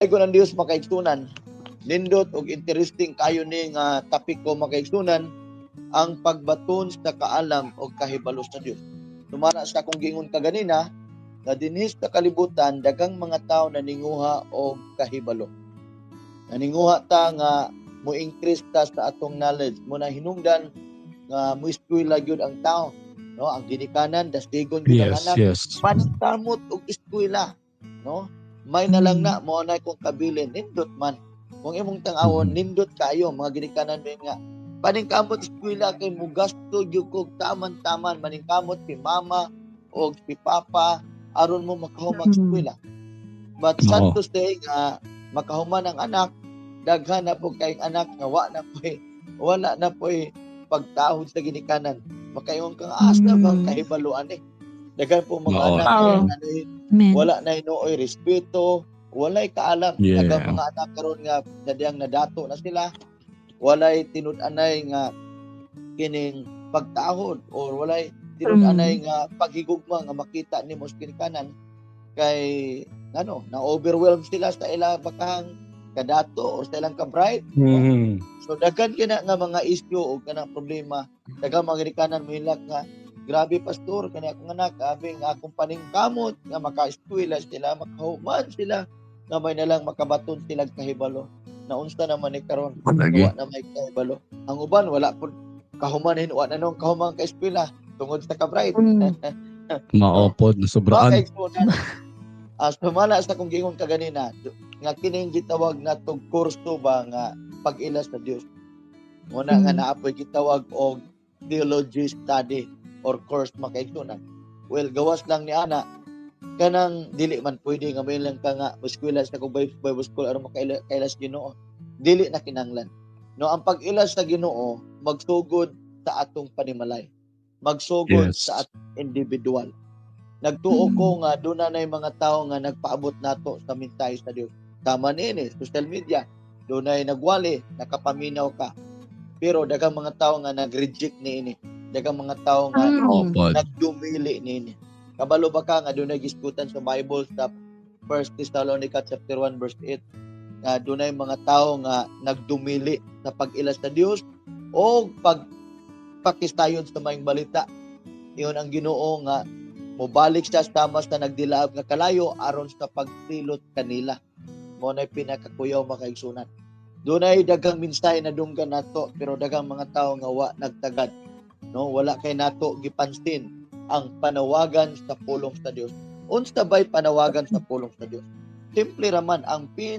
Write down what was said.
Ng Dios, makaigsunan, nindot og interesting kayo ni nga topiko, makaigsunan, ang pagbaton sa kaalam og kahibalo sa Dios. Sumala sa akong giingon kaganina nga dinhi sa kalibutan daghang mga tawo naninguha og kahibalo. Naninguha ta nga mo increase ta sa atong knowledge, mo na hinungdan nga mo eskwela gyud ang tao, no? Ang ginikanan dasigon gyud ang anak paningkamot og eskwela, no? May na lang na mo na kung kabilin, nindot man kung imong tang-awon, nindot kayo mga ginikanan din nga paningkamot eskwela kay mugasto gyud kog taman-taman, maningkamot si mama o si papa aron mo makahumang eskwela. But sad to say nga makahuman ang anak, daghan na po kayong anak nga wala na po'y pagtahod sa ginikanan. Makaingon kang asa bang kahibaluan eh. Daghan po mga anak nga Amen. Wala na hinuoy respeto, walay kaalam. Daghang mga anak karon nga sadyang nadato na sila, walay tinud-anay nga kining pagtahod or walay tinud-anay nga paghigugma nga makita nimo sa ginikanan kay ano, na overwhelm sila sa ilang bakang kadato or sa ilang ka-bright. So daghan kina nga mga issue o kanang problema. Daghang mga ginikanan mohilak nga grabe, pastor, kani akong anak, grabe nga akong paningkamot nga maka-eskwela sila, makahuman sila, nga may nalang makabaton sila kahibalo. Naunsa naman ni karon? Lagi. Wa na may kahibalo. Ang uban wala pud kahumanin, wa na nung kahuman ka eskwela tungod sa ka-bright. Mao pod, nasobraan. Bakit po na sumala sa kong giingon kaganina nga kining gitawag natog kurso ba nga pag-ila sa Dios. Muna nga naapoy gitawag og theology study or course, makaigsunan. Well, gawas lang ni ana kanang dili man pwede nga may lang ka nga eskwela sa kong Bible school aron makaila kaila sa Ginoo. Dili na kinahanglan. No, ang pag-ila sa Ginoo magsugod sa atong panimalay. Magsugod sa atong individual. Nagtuo ko nga doon na mga tao nga nagpaabot nato sa mensahe sa Dios. Tama niini, social media. Doon ay nagwali, nakapaminaw ka. Pero daghang mga tao nga nag-reject niini. Daghang mga tao nga Opo. nagdumili niini. Kabalo ba ka nga doon ay gisgutan sa Bible sa 1 Thessalonica chapter 1 verse 8 nga doon ay mga tao nga nagdumili sa pag-ila sa Dios o pagpakisayon sa maayong balita? Iyon ang Ginoo nga mobalik siya sama sa nagdilaab nga kalayo aron sa pagsilot kanila. Mo na pinakakuyaw, makaigsunan. Doon ay daghang mensahe na dunggan nato pero daghang mga tao nga wa nagtagad. No, wala kay nato gipansin ang panawagan sa pulong sa Dios. Unsa bay panawagan sa pulong sa Dios? Simple raman ang pin